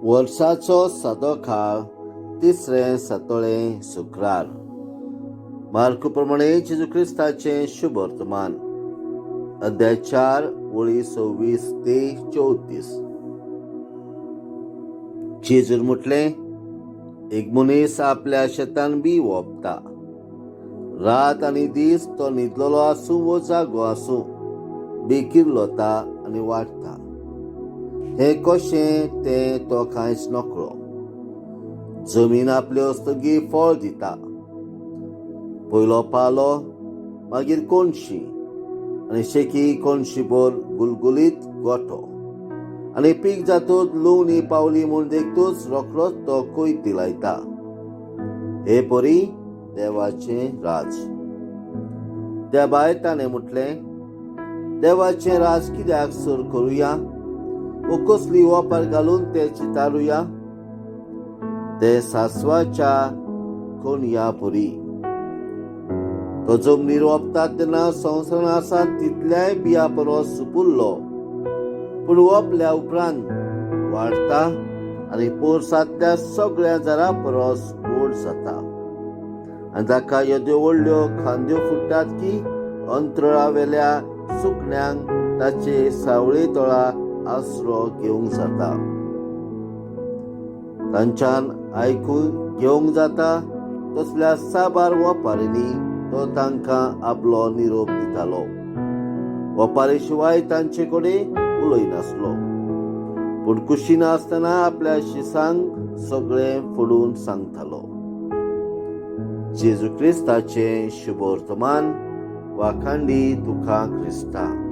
वर्साचो सादो काळ, तिसरें सातोळें, शुक्रार. मार्कू प्रमाणे जेजू क्रिस्ताचें शुभ वर्तमान, अध्याय 4, वळी 26 ते 34. जेजून म्हटलें, एक मनीस आपल्या शेतान बी ओंपता. रात आनी दीस तो न्हिदलेलो आसूं वो जागो आसूं, बी किर्लोता आनी वाडटा. हें कशें तें तो कांयच नकळो. जमीन आपले हस्तुकी फळ दिता, पयलो पालो, मागीर कोणशी आनी शेकी कोणशीभर गुलगुलीत गोटो. आनी पीक जातूच, लुवणी पावली म्हूण देखतूच रोखडोच तो कोयती लायता. हे परी देवाचें राज. त्या भायर ताणें म्हटलें, देवाचें राज कित्याक सर करुया वो कसली ओपार घालून ते चितारुया? ते सासवाच्या कोणया परी. तो जमनीर ओंपतात तेन्ना संवसारांत आसा तितल्याय बिया परस सुपुल्लो, पूण ओंपल्या उपरांत वाडटा आनी पोरसांतल्या सगळ्या झाडां परस व्हड जाता आनी ताका येद्यो व्हडल्यो खांद्यो फुट्टात की अंतराळावेल्या सुकण्यांक ताचे सावळे तळा आसरो घेवंक जाता. तांच्यान आयकून घेवंक जाता तसल्या साबार वपारींनी तो तांकां आपलो निरोप दितालो. वपारी शिवाय तांचे कडेन उलयनासलो, पूण कुशीन आसतना आपल्या शिसांक सगळें फोडून सांगतालो. जेजू क्रिस्ताचें शुभ वर्तमान. वाखांडी तुका क्रिस्ता.